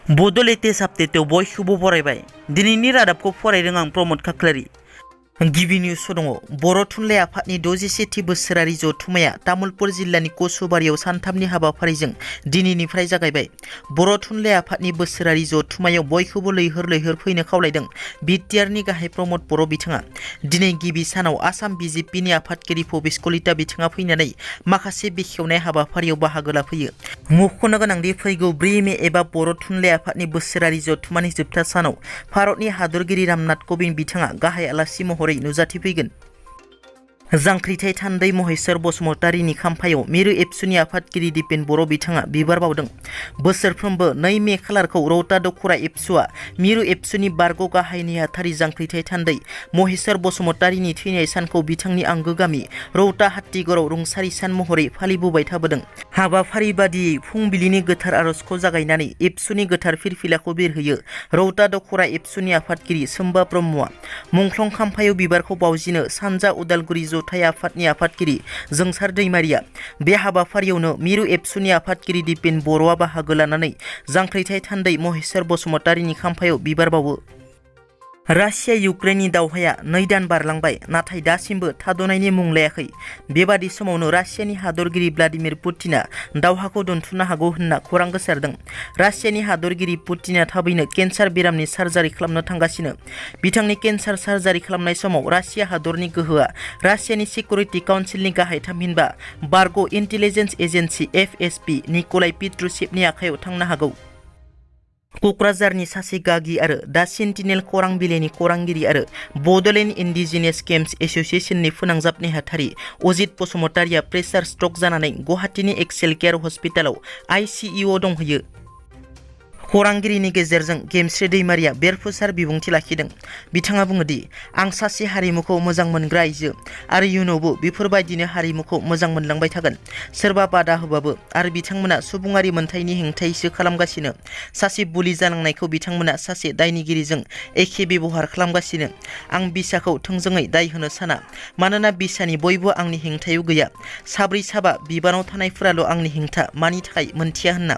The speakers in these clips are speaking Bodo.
Bodo latest update बयखौबो बरायबाय दिनैनि रादाबखौ फरायदों आं प्रमद खाख्लारि। गिबि निउस दङ बर' थुनलाइ आफादनि 67थि बोसोरारि जथुम्माया तामुलपुर जिल्लानि कसुबारियाव सानथामनि हाबाफारिजों दिनैनिफ्राय जागायबाय। बर' थुनलाइ आफादनि बोसोरारि जथुम्मायाव बयखौबो लैहोर लैहोर फैनो खावलायदों बिटिआरनि गाहाय प्रमद बर' बिथाङा। दिनै गिबि सानाव आसाम बिजेपिनि आफादगिरि भबेश कलिता बिथाङा फैनानै माखासे बेखेवनाय हाबाफारियाव बाहागो लाफैयो। मख'नो गोनांदि फैगौ 4 मे एबा बर' थुनलाइ आफादनि बोसोरारि जथुम्मानि जोबथा सानाव भारतनि हादरगिरि रामनाथ क'विंद बिथाङा गाहाय आलासि महरै नुजाथिफैगोन। जांख्रिथाय थान्दै महेश्वर बसुमतारीनि खाम्फायाव मिरु एबसुनि आफादगिरि दिपेन बर' बिथाङा बिबार बावदों। बोसोरफ्रोमबो 2 मे खालारखौ रौता दख'रा एबसुआ मिरु एबसुनि बारग' गाहाय नेहाथारि जांख्रिथाय थान्दै महेश्वर बसुमतारीनि थैनाय सानखौ बिथांनि आंगो गामि रौता हात्तिगड़आव रुंसारि सान महरै फालिबोबाय थाबोदों। हाबाफारि बादियै फुंबिलिनि गोथार आर'जखौ जागायनानै एबसुनि गोथार फिरफिलाखौ बिरहोयो रौता दख'रा एबसुनि आफादगिरि सोम्बा ब्रह्मआ। मुंख्लं खाम्फायाव बिबारखौ बावजिनो सानजा उदालगुरि जथाइ आफादनि आफादगिरि जोंसार दैमारिया। बे हाबाफारियावनो मिरु एबसुनि आफादगिरि दिपेन बर'आ बाहागो लानानै जांख्रिथाय थान्दै महेश्वर बसुमतारीनि खाम्फायाव बिबार बावो। रासिया इउक्रेननि दावहाया 2 दान बारलांबाय नाथाय दासिमबो थाद'नायनि मुं लायाखै। बेबादि समावनो रासियानि हादरगिरि भ्लादिमिर पुतिना दावहाखौ दोनथ'नो हागौ होनना खौरां गोसारदों। रासियानि हादरगिरि पुतिना थाबैनो केन्सार बेरामनि सार्जारि खालामनो थांगासिनो। बिथांनि केन्सार सार्जारि खालामनाय समाव रासिया हादरनि गोहोआ रासियानि सिकिउरिटि काउन्सिलनि गाहाय थामहिनबा बारग' इन्टेलिजेन्स एजेन्सि FSB निक'लाइ पेट्रुशेभनि आखायाव थांनो हागौ। क'क्राझारनि सासे गागि आरो दा सेन्टिनेल खौरां बिलाइनि खौरांगिरि आरो बड'लेण्ड इन्डिजिनियास गेम्स एस'सिएशननि फोनांजाब नेहाथारि अजित बसुमतारीया प्रेसार स्ट्रक जानानै गुवाहाटीनि एक्सेल केयार हस्पिटालाव ICUआव दंहैयो। खौरांगिरिनि गेजेरजों गेमस्रि दैमारिया बेरफुसार बिबुंथि लाखिदों। बिथाङा बुङोदि आं सासे हारिमुखौ मोजां मोनग्रा आइजो आरो इयुनावबो बेफोरबायदिनो हारिमुखौ मोजां मोनलांबाय थागोन। सोरबा बादा होबाबो आरो बिथांमोना सुबुङारि मोन्थाइनि हेंथायैसो खालामगासिनो। सासे बुलि जानांनायखौ बिथांमोना सासे दायनिगिरिजों एखे बेबहार खालामगासिनो। आं बिसाखौ थोंजोङै दाय होनो साना मानोना बिसानि बयबो आंनि हेंथायाव गैया। साब्रै साबा बिबानाव थानायफोराल' आंनि हेंथा मानि थाखाय मोनथिया होनना।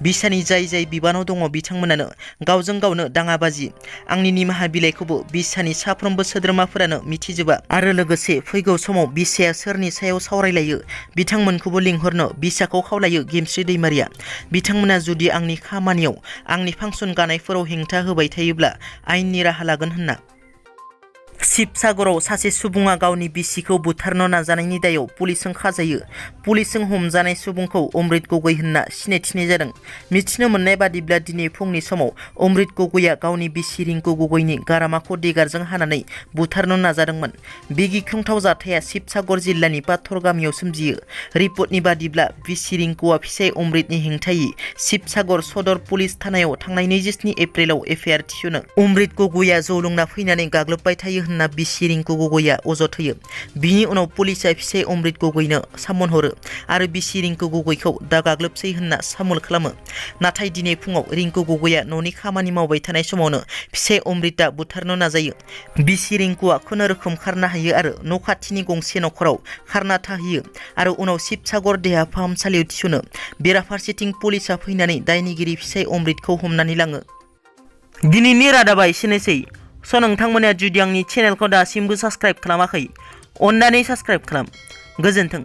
बिसानि जाय बिबानाव दङ बिथांमोनानो गावजों गावनो दाङाबाजि। आंनि निमाहा बिलाइखौबो बिसानि साफ्रोमबो सोद्रोमाफोरानो मिथिजोबा आरो लोगोसे फैगौ समाव बिसाया सोरनि सायाव सावरायलायो बिथांमोनखौबो लिंहरनो बिसाखौ खावलायो गेमस्रि दैमारिया। बिथांमोना जुदि आंनि खामानियाव आंनि फांसन गानायफोराव हेंथा होबाय थायोब्ला आयेननि राहा लागोन होनना। शिबसागराव सासे सुबुङा गावनि बिसिखौ बुथारनो नाजानायनि दायाव पुलिसजों खाजायो। पुलिसजों हमजानाय सुबुंखौ अमृत गगৈ होनना सिनायथिनाय जादों। मिथिनो मोननाय बादिब्ला दिनै फुंनि समाव अमृत गगैआ गावनि बिसि रिंकु गगैनि गारामाखौ देगारजों हानानै बुथारनो नाजादोंमोन। बे गिख्रंथाव जाथाया शिबसागर जिल्लानि पाथर गामियाव सोमजियो। रिपर्टनि बादिब्ला बिसि रिंकुआ फिसाइ अमृतनि हेंथायै शिबसागर सदर पुलिस थानायाव थांनाय 27 एप्रिलाव FIR थिसनो। अमृत गगैआ जौ लोंना फैनानै गाग्लोबबाय थायो होनना बिसि रिंकु गगैआ अजद होयो। बिनि उनाव पुलिसआ फिसाइ अमृत गगैनो सामोल हरो आरो बिसि रिंकु गगैखौ दा गाग्लोबसै होनना सामोल खालामो। नाथाय दिनै फुङाव रिंकु गगैआ न'नि खामानि मावबाय थानाय समावनो फिसाइ अमृतआ बुथारनो नाजायो। बिसि रिंकुआ खुनुरुखुम खारनो हायो आरो न' खाथिनि गंसे न'खराव खारना थाहैयो आरो उनाव शिबसागर देहा फाहामसालियाव थिसनो। बेराफारसेथिं पुलिसआ फैनानै दायनिगिरि फिसाइ अमृतखौ हमनानै लाङो। दिनैनि रादाबा एसेनोसै। नोंथांमोना जुदि आंनि चेनेलखौ दासिमबो साबस्क्राइब खालामाखै अन्नानै साबस्क्राइब खालाम। गोजोन्थों।